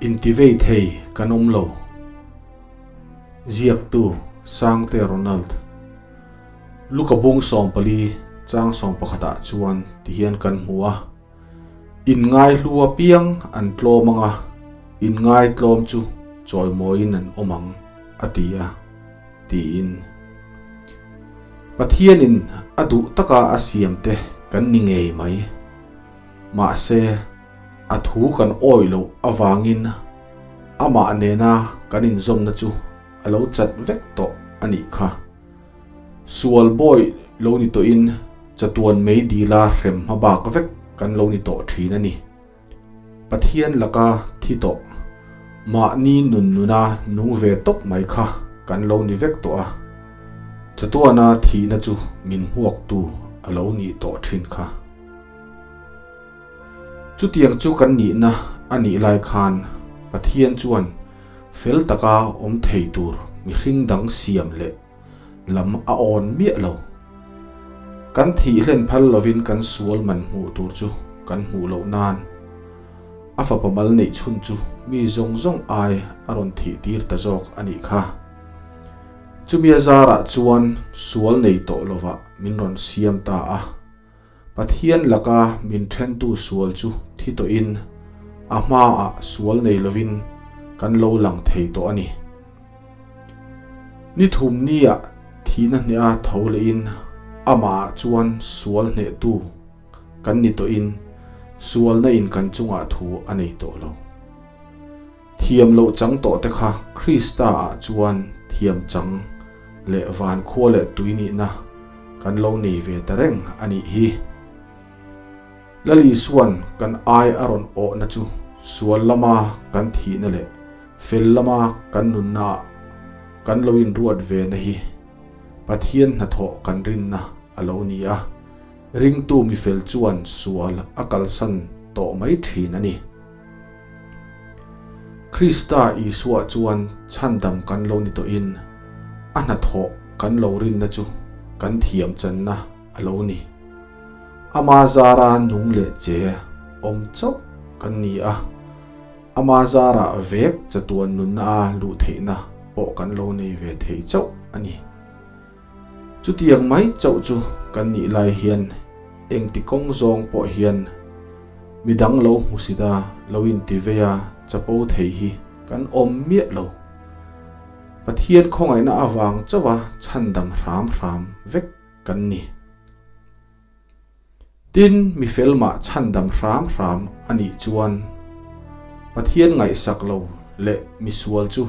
Intivei thei kan awm lo. Ziaktu, Sangte Ronald. Luka bung 14 chang 11 ah chuan tihian kan hmu a, Inngaihlu apiang an tlawm ang a, inngaitlawm chu chawimawiin an awm ang, a ti a, tiin. Pathianin a duh taka a siamte kan ni ngei mai. Mahse, a thu kan awih loh avangin amah nena kan inzawmna chu a lo chat vek tawh a nih kha. Sual bawi lo ni tawhin chatuan mei dila hrem hma bak vek kan lo ni tawh thin a ni. Pathian laka thi tawh, mahni nun nuna nung ve tawp mai kha kan lo ni vek tawh a. Chatuana thihna chu min hmuaktu a lo nih tawh thin kha. Chutiang chu kan nihna a nih lai khan Pathian chuan fel taka awm thei tur mihring dang siam leh lam a awn miah lo. Kan thih hlen phal lovin kan sual man hmuh tur chu kan hmuh loh nan a fapa mal neih chhun chu mi zawng zawng ai a rawn thih tir ta zawk a nih kha. Chumi a zarah chuan sual nei tawh lovah min rawn siam ta a. Pathian laka min thentu sual chu thi tawhin a hmaah sual nei lovin kan lo lang thei tawh a ni. Ni thum niah thihna hneha tho lehin amahah chuan sual hnehtu kan ni tawhin sualna in kan chungah thu a nei tawh lo. Thiam loh chang tawh te kha Krista ah chuan thiam chang leh van khua leh tui nihna kan lo nei ve ta reng a nih hi. Lal Isuan kan ai a rawn awhna chu sual lama kan thihna leh fel lama kan nunna ah kan lo inruat ve na hi Pathian hnathawh kan rinna a lo ni a, ringtu mifel chuan sual a kalsan tawh mai thin a ni. Krista Isua chuan chhandam kan lo ni tawhin a hnathawh kan lo rinna chu kan thiam channa a lo ni. Ama zara nung leh che awm chauh kan ni a, ama zara vek chatuan nunna a luh theihna pawh kan lo nei ve thei chauh a ni. Chutiang mai chauh chu kan nih lai hian engti kawng zawng pawh hian Midang lo hmusit a, lo intivei a, chapo thei hi kan awm miah lo. Pathian khawngaihna avang chauha chhandam hram hram vek kan ni. Tin, mi fel mah chhandam hram hram a nih chuan Pathian ngaihsak lo leh misual chu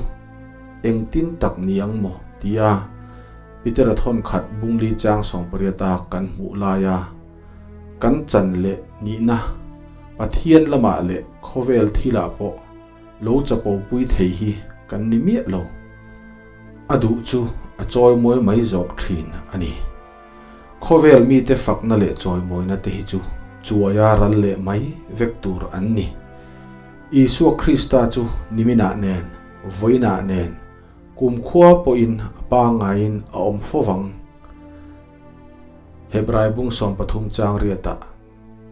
engtin tak ni ang maw tia Petera thawnkhat bungli chang sawmpariata kan hmuh laia Kan chan leh nihna Pathian lamah leh khawvel thilah pawh lo chapo pui thei hi kan ni miah lo. A duh chu a chawimawi mai zawk thin a ni. Khawvel mite fakna leh chawimawina te hi chu chuaia ral leh mai vek tur an ni. Isua Krista chu niminah nen, vawiinah nen, kumkhua pawhin a pangaiin a awm fo vang. Hebrai bung 13 chang riatah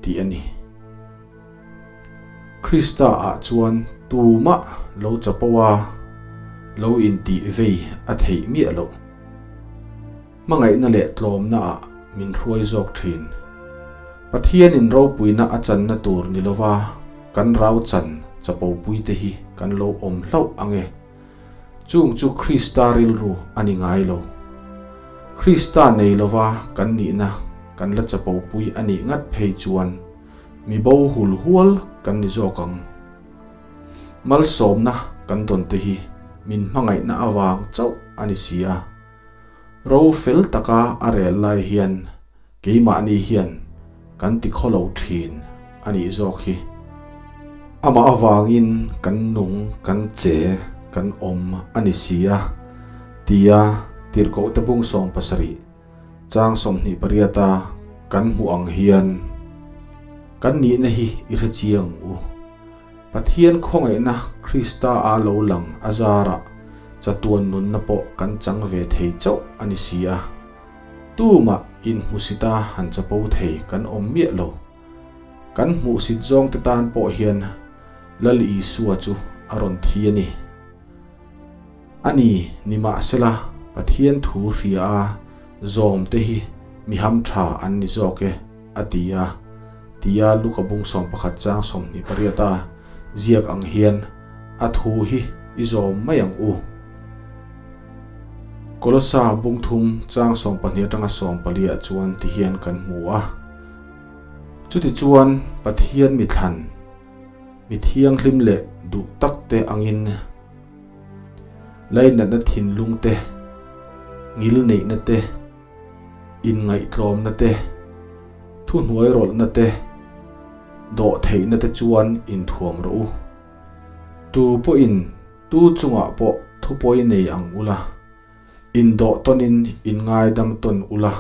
tih a ni. Krista ah chuan tumah lo chapo a, lo intih vei a theih miah loh. Hmangaihna leh tlawmna ah min hruai zawk thin. Pathianin ropuina a channa tur ni lova kan rau chan chapo pui te hi kan lo awm hlauh ang e. Chung chu Krista rilru a ni ngai lo. Krista nei lova kan nihna kan la chapopui a nih ngat phei chuan mi bo hul hual kan ni zawk ang. Malsawmna kan dawn te hi min hmangaihna avang chauh a ni si a. Ro fel taka a rel lai hian Keimahni hian kan ti khawlo thin a nih zawk hi. Amah avangin kan nung, kan che, kan awm a ni si a, tia Tirhkohte bung 70 chang 28 a kan hmuh ang hian kan nihna hi i hre chiang ang u. Pathian khawngaihna Krista a lo lang a zarah chatuan nunna pawh kan chang ve thei chauh a ni si a. Tumah inhmusita han chapo thei kan awm miah lo. Kan hmuhsit zawngte tan pawh hian Lal Isua chu a rawn thi a ni. A ni, nimahsela, Pathian thu hria a zawmte hi mi ham tha an ni zawk e, a ti a, tia Luka bung 11 chang 28 a ziak ang hian a thu hi i zawm mai ang u. Kolosa bung thum chang 12 atanga 14 ah chuan ti hian kan hmu a. Chutichuan Pathian mi thlan, mi thianghlim leh duh tak te angin lainatna thinlung te, ngil neihna te, inngaihtlawmna te, thuhnuai rawlhna te, dawhtheihna te chuan inthuam rawh u. Tu pawhin tu chungah pawh thupawi nei ang ula, indawh tawnin inngaidam tawn ula,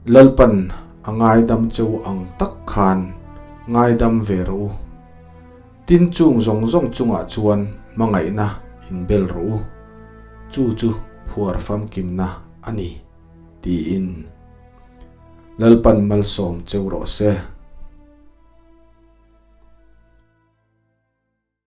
Lalpan a ngaidam cheu ang tak khan ngaidam ve rawh u. Tin chung zawng zawng chungah chuan hmangaihna inbel rawh u, chu chu phuar famkimna a ni, tiin Lalpan malsawm cheu rawh se.